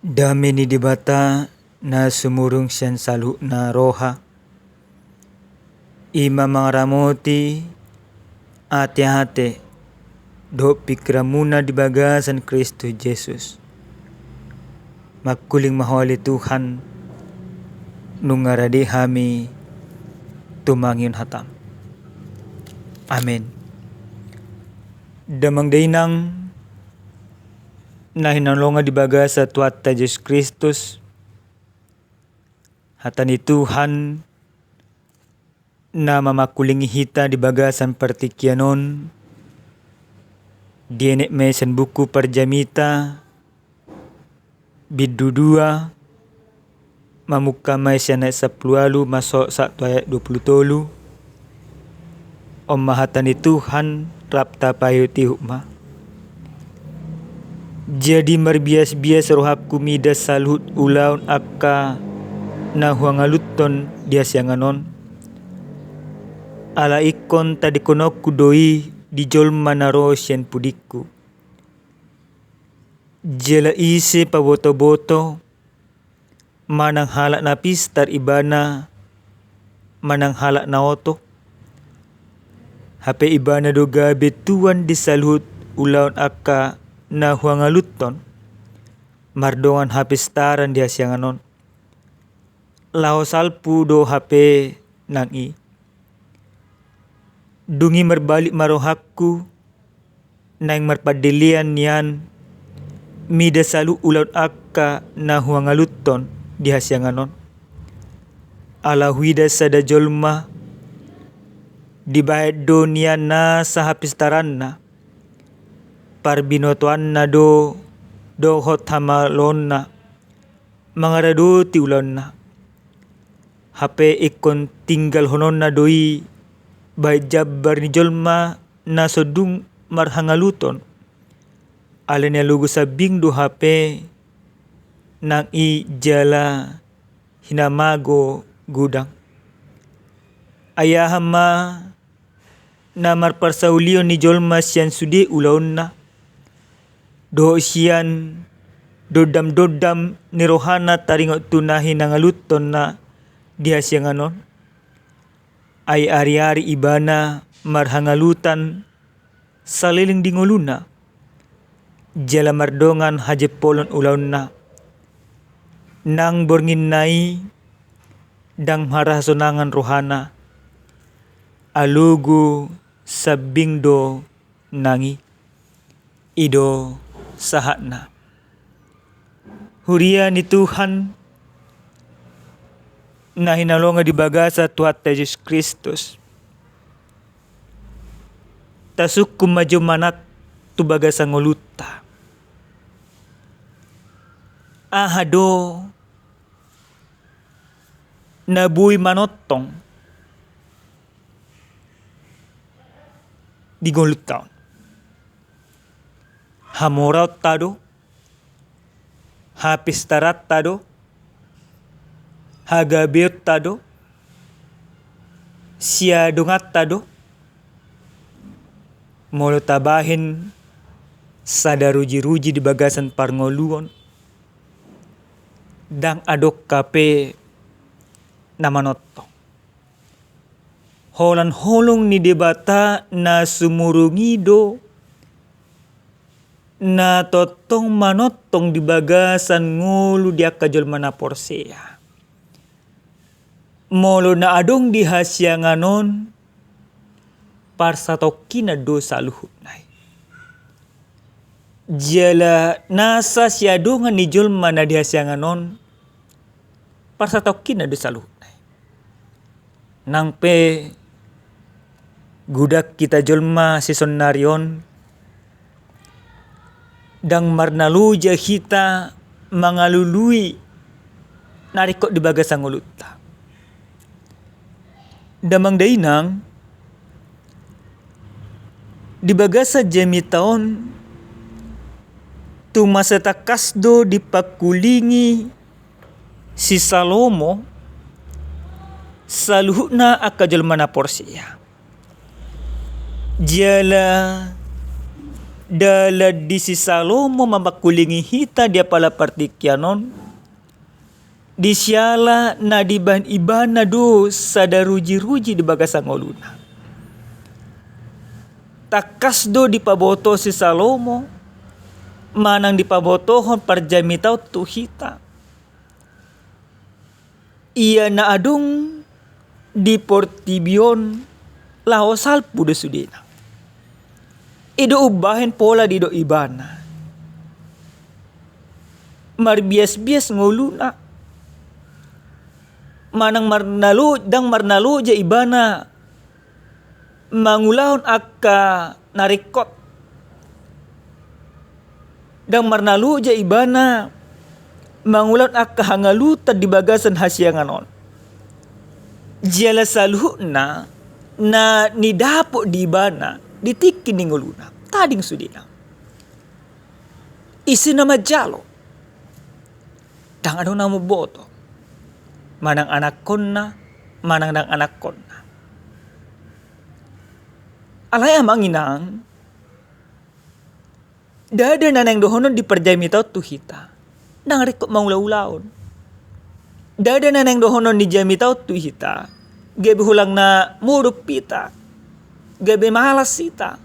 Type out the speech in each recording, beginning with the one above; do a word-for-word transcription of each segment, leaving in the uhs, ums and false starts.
Dame ni Debata na sumurung sian saluhutna roha, i ma mangaramoti ateate dohot pingkiranmuna di bagasan Kristus Jesus. Mangkuling ma Ho ale Tuhan, nunga rade hami tumangihon hataM. Amen. Damang dainang na hinalongan di bagasan Tuhanta Jesus Kristus, hata ni Tuhan na mamangkulingi hita di bagasan partingkian on, dienet ma i sian buku Parjamita, bindu dua, mamungka ma i sian ayat sampulu ualu, masuk sahat tu ayat dua pulu tolu. On ma hata ni Tuhan, rap tapaihutihut ma. Jadi marbiasbias rohangku mida saluhut ulaon angka na huangaluthon di hasiangan on. Ala ingkon tadingkononku do i di jolma na ro sian pudingku. Jala ise pabotoboto, manang halak na pistar ibana, manang halak na oto, hape ibana do gabe tuan di saluhut ulaon angka na huangaluthon, mardongan hapistaran di hasiangan on. Laho salpu do hape nang i. Dung i marbalik ma rohangku, naeng marpandelean nian mida saluhut ulaon angka na huangaluthon di hasiangan on. Ala huida sada jolma, dibahen do nian nasa hapistaranna, parbinotoanna do dohot hamaloonna, mangaradoti ulaonna. Hape ingkon tinggalhononna do i bahen jambar ni jolma na so dung marhangaluthon. Alani alogo sambing do hape nang i jala hinamago godang. Ai aha ma na marparsaulion ni jolma sian sude ulaonna, dohot sian dondamdondam ni rohana taringot tu na hinangaluthonna di hasiangan on? Ai ariari ibana marhangalutan saleleng di ngoluna, jala mardongan hajempolon ulaonna. Nang bornginna i ndang marhasonangan rohana, alogo sambing do nang i. I do sahatna. Huria ni Tuhan na hinalongan di bagasan Tuhanta Jesus Kristus, tasungkun ma jo manat tu bagasan ngolunta. Aha do na boi manongtong di ngolunta on? Hamoraonta do, hapistaranta do, hagabeonta do, siadonganta do? Molo tabahen sada rujiruji di bagasan parngoluon, ndang adong hape na manongtong. Holan holong ni Debata na sumurung i do na tongtong manongtong di bagasan ngolu di angka jolma na porsea. Molo na adong di hasiangan on, parsatongkinan do saluhutna i. Jala nasa siadongan ni jolma na di hasiangan on, parsatongkinan do saluhutna i. Nang pe godang hita jolma sisonari on, ndang marnaloja hita mangalului na ringkot di bagasan ngolunta. Damang dainang, di bagasan jamita on, tung mansai tangkas do dipangkulingi si Salomo saluhutna angka jolma na porsea. Jala Dalan di si Salomo mamangkulingi hita di apala partingkian on, di siala na dibahen ibana do sada rujiruji di bagasan ngoluna. Tangkas do dipaboto si Salomo, manang dipabotohon parjamita on tu hita. Ia na adong di portibi on laho salpu do sudena. I do umbahen pola didok ibana. Marbiasbias ngoluna. Manang marnalo-, ndang marnaloja ibana mangulahon angka na ringkot. Ndang marnaloja ibana mangulahon angka hangalutan di bagasan hasiangan on. Jala saluhutna na nidapot di ibana di tingki ni ngoluna. Tading sudena. Ise na manjalo? Ndang adong na mamboto. Manang anakkonna, manang ndang anakkonna. Alai amang inang, ndada na naeng dohonon di parjamita on tu hita, ndang ringkot mangulaulaon. Ndada na naeng dohonon ni jamita on tu hita, gabe holan na modom hita, gabe malas hita.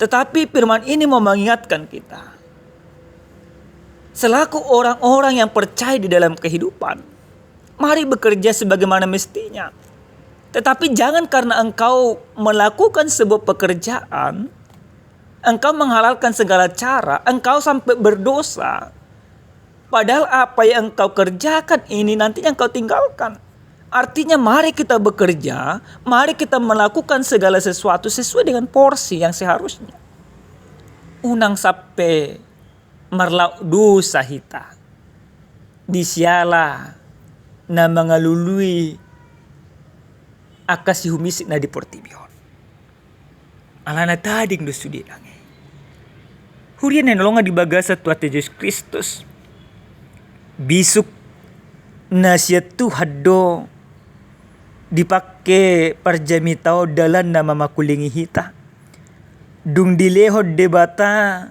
Tetapi firman ini mau mengingatkan kita, selaku orang-orang yang percaya di dalam kehidupan, mari bekerja sebagaimana mestinya. Tetapi jangan karena engkau melakukan sebuah pekerjaan, engkau menghalalkan segala cara, engkau sampai berdosa, padahal apa yang engkau kerjakan ini nantinya engkau tinggalkan. Artinya, mari kita bekerja, mari kita melakukan segala sesuatu sesuai dengan porsi yang seharusnya. Unang sampe marlaok dosa hita di siala na mangalului angka sihumisik na di portibi on. Alana tading do sude nang i. Huria na hinaholongan di bagasan Tuhanta Jesus Kristus, bisuk na sian Tuhan do dipangke parjamita on dalanna mamangkulingi hita. Dung dilehon Debata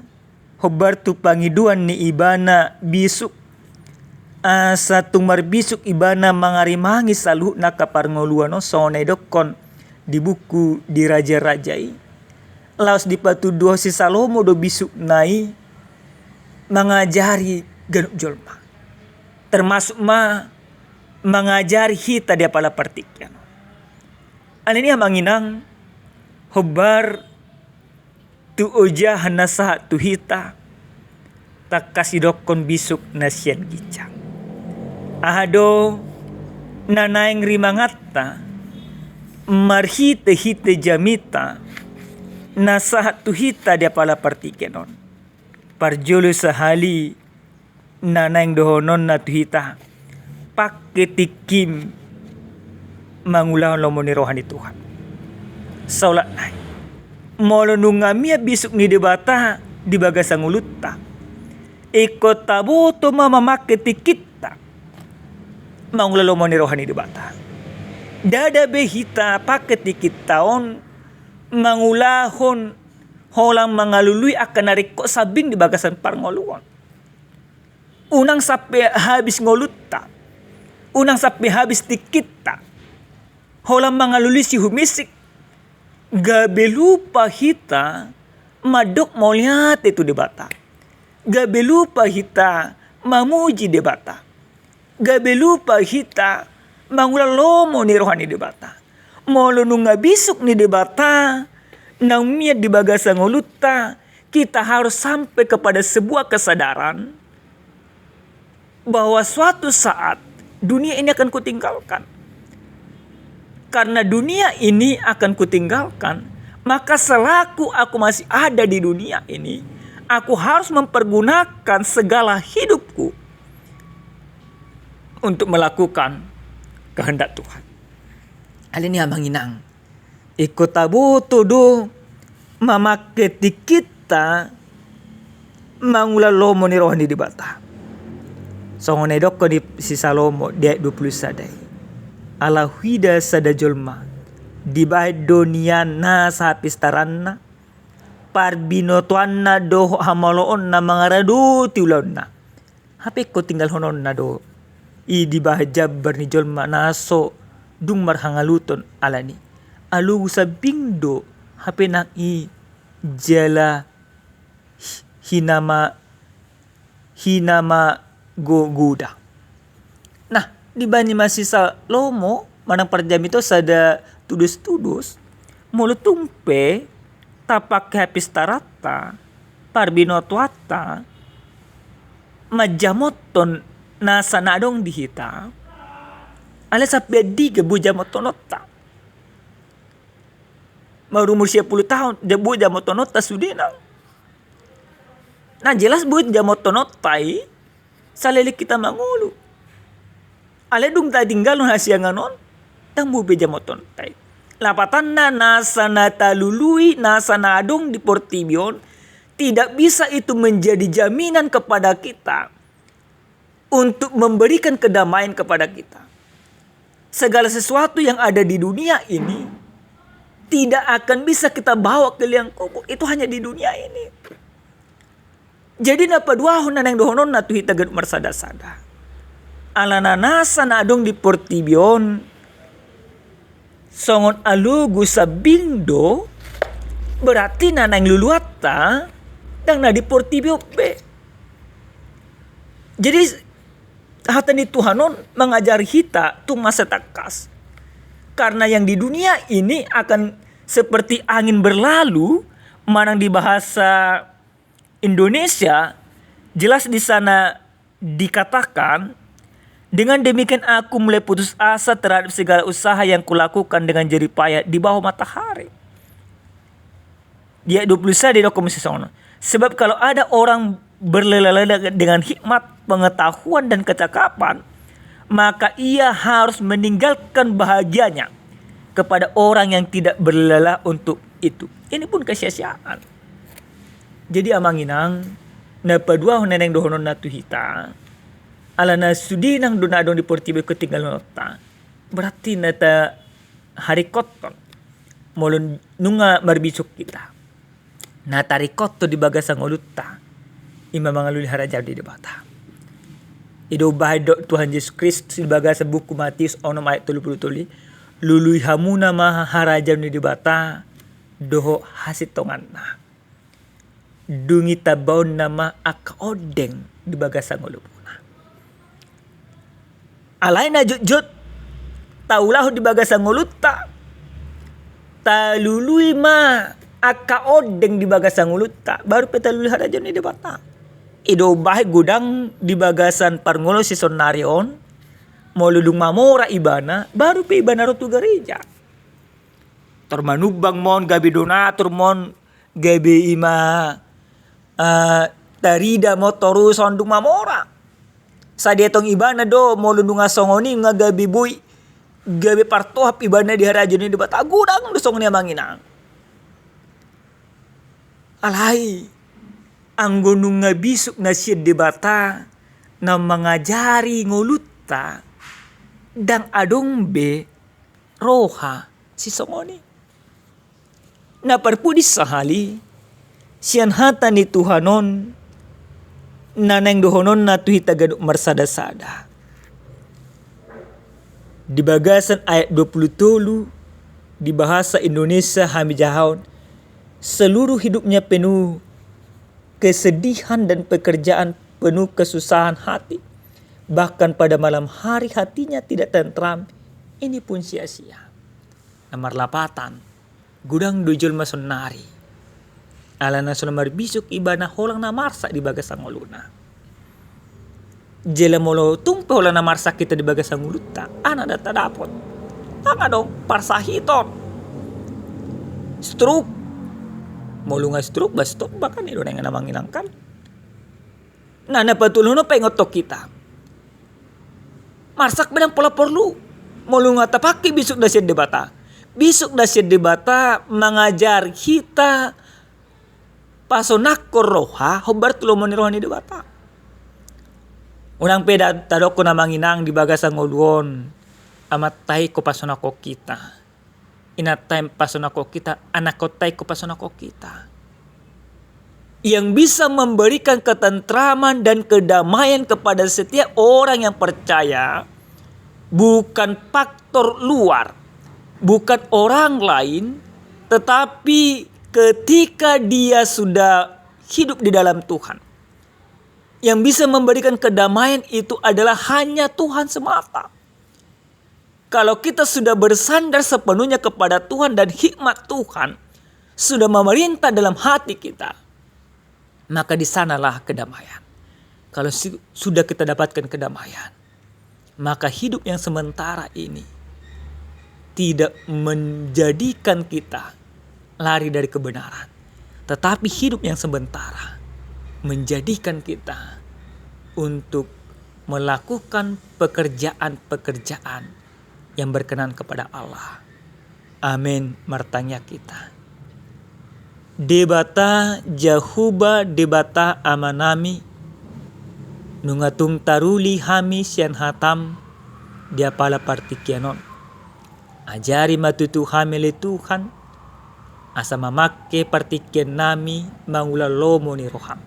hombar tu pangidoan ni ibana bisuk, asa tung marbisuk ibana mangarimangi saluhutna angka parngoluon on, songon na idokkon di buku di Raja-raja i. Laos dipatunduhon si Salomo do bisukna i mangajari ganup jolma, termasuk ma mangajari hita di apala partingkian on. Alani i amang inang, hombar tu ojahan na sahat tu hita, tangkas idokkon bisuk na sian ginjang. Aha do na naeng rimanganta marhitehite jamita na sahat tu hita di apala partingkian on? Parjolo sahali na naeng dohononna tu hita, pangke tingkim mangulahon lomo ni roha ni Tuhan. Saolat nai, molo nunga mian bisuk ni Debata di bagasan ngolunta, ingkon taboto ma mamangke tingkinta mangula lomo ni roha ni Debata. Ndada be hita pangke tingkinta on mangulahon holan mangalului angka na ringkot sambing di bagasan parngoluon. Unang sampe habis ngolunta, unang sampe habis tingkinta holan mangalului sihumisik, gabe lupa hita mandok mauliate tu Debata, gabe lupa hita mamuji Debata, gabe lupa hita mangula lomo ni roha ni Debata. Molo nunga bisuk ni Debata naung mian di bagasan ngolunta, kita harus sampai kepada sebuah kesadaran bahwa suatu saat dunia ini akan kutinggalkan. Karena dunia ini akan kutinggalkan, maka selaku aku masih ada di dunia ini, aku harus mempergunakan segala hidupku untuk melakukan kehendak Tuhan. Alani i amang inang, ingkon taboto do mamangke tingkinta mangula lomo ni roha ni Debata. Songon na idokkon ni si Salomo di ayat dua puluh sada i, ala huida sada jolma, dibahen do nian nasa hapistaranna, parbinotoanna dohot hamaloonna mangaradoti ulaonna. Hape ingkon tinggalhononna do i dibahen jambar ni jolma na so dung marhangaluton alani. Alogu sambing do hape nang i jala hi-, hinama hinama go-, goda. Nah, dibahen i ma si Salomo manang parjamita on sada tudos-tudos, molo tung pe tapake hapistaranta, parbinotoanta, manjamothon nasa na adong di hita, alai sampe andigan boi jamothononta? Marumur sia pulu taon, ja-, boi jamothononta sudena. Na jelas boi jamothononta i, saleleng hita mangolu. Alai dung tatinggalhon hasiangan on, ndang boi be jamothononta i. Lapatanna nasa na talului, nasa na adong di portibi on, tidak bisa itu menjadi jaminan kepada kita untuk memberikan kedamaian kepada kita. Segala sesuatu yang ada di dunia ini tidak akan bisa kita bawa ke liang kubur. Itu hanya di dunia ini. Jadi na paduahon na naeng dohononna tu hita ganup marsada-sada. Alana nasa na adong di portibi on songon alogu sambing do, berarti na naeng luluanta ndang na di portibi on be. Jadi hata ni Tuhan on mangajari hita tu masa tangkas. Karena yang di dunia ini akan seperti angin berlalu, manang di bahasa Indonesia, jelas di sana dikatakan, dengan demikian aku mulai putus asa terhadap segala usaha yang kulakukan dengan jerih payah di bawah matahari. Di ayat dua puluh satu dia dokomisi songon on. Sebab kalau ada orang berlelah-lelah dengan hikmat, pengetahuan, dan kecakapan, maka ia harus meninggalkan bahagianya kepada orang yang tidak berlelah untuk itu. Ini pun kesia-siaan. Jadi amang inang, na paduahon na naeng dohononna tu hita, alana sude nang do na adong di portibi on tinggalhononta, berarti na taharingkothon molo nunga marbisuk hita. Na taringkothon di bagasan ngolunta, i ma mangalului harajaon ni Debata. I do umbahen didok Tuhan Jesus Kristus di bagasan buku Matius onom ayat tolu pulu tolu i, lului hamuna ma harajaon ni Debata dohot hasintonganna. Dung i tambaonna ma angka ondeng di bagasan ngolumuna. Alai na jotjot taulahon di bagasan ngolunta, talului ma angka ondeng di bagasan ngolunta, baru pe talului harajaon ni Debata. I do umbahen godang di bagasan parngoluon sisonari on, molo dung mamora ibana, baru pe ibana ro tu gareja. Tor manumbang ma on, gabe donatur ma on, gabe i ma, eh, tarida ma on torus on dung mamora. Sai dietong ibana do molo nunga songon i nunga gabe boi, gabe partohap ibana di harajaon ni Debata. Godang do songon i amang inang. Alai anggo nunga bisuk na sian Debata na mangajari ngolunta, ndang adong be roha sisongon i. Na parpudi sahali, sian hata ni Tuhan on na naeng dohononna tu hita ganup marsada-sada. Di bagasan ayat dua puluh tolu, di bahasa Indonesia hami jahahon, seluruh hidupnya penuh kesedihan dan pekerjaan penuh kesusahan hati. Bahkan pada malam hari hatinya tidak tentram, ini pun sia-sia. Na marlapatan, godang do jolma sonnari, alana so na marbisuk ibana holan na marsak di bagasan ngoluna. Jala molo tung pe holan na marsak hita di bagasan ngolunta, aha na tadapot? Ndang adong, parsahiton. Stroke. Molo nunga stroke, ba stop, bahkan i do na ingan amang inang kan. Nah, na patoluhon on paingothon hita. Marsak pe ndang pola porlu molo nunga tapake bisuk na sian Debata. Bisuk na sian Debata mangajari hita pasonangkon roha hombar tu lomo ni roha ni Debata. Unang pe da tadokkon amang inang di bagasan ngolu on, Amanta i ingkon pasonangkon hita. Inanta i pasonangkon hita, Anakhonta i ingkon pasonangkon hita. Yang bisa memberikan ketentraman dan kedamaian kepada setiap orang yang percaya bukan faktor luar, bukan orang lain, tetapi ketika dia sudah hidup di dalam Tuhan. Yang bisa memberikan kedamaian itu adalah hanya Tuhan semata. Kalau kita sudah bersandar sepenuhnya kepada Tuhan dan hikmat Tuhan sudah memerintah dalam hati kita, maka di sanalah kedamaian. Kalau su-, sudah kita dapatkan kedamaian, maka hidup yang sementara ini tidak menjadikan kita lari dari kebenaran, tetapi hidup yang sementara menjadikan kita untuk melakukan pekerjaan-pekerjaan yang berkenan kepada Allah. Amen. Martangiang hita. Debata Jahowa, Debata Amanami, nunga tung taruli hami sian hataM di apala partingkian on. Ajari ma tutu hami ale Tuhan, asa mamangke partingkiannami mangula lomo ni rohaM.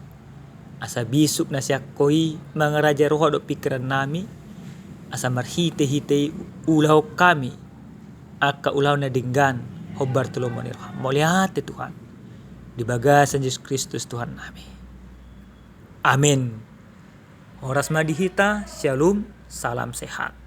Asa bisuk na sian Ho i mangarajai roha dohot pingkirannami, asa marhitehite i ulahon hami angka ulaon na denggan hombar tu lomo ni rohaM. Mauliate Tuhan, di bagasan Jesus Kristus Tuhannami. Amen. Horas ma di hita, syalom, salam sehat.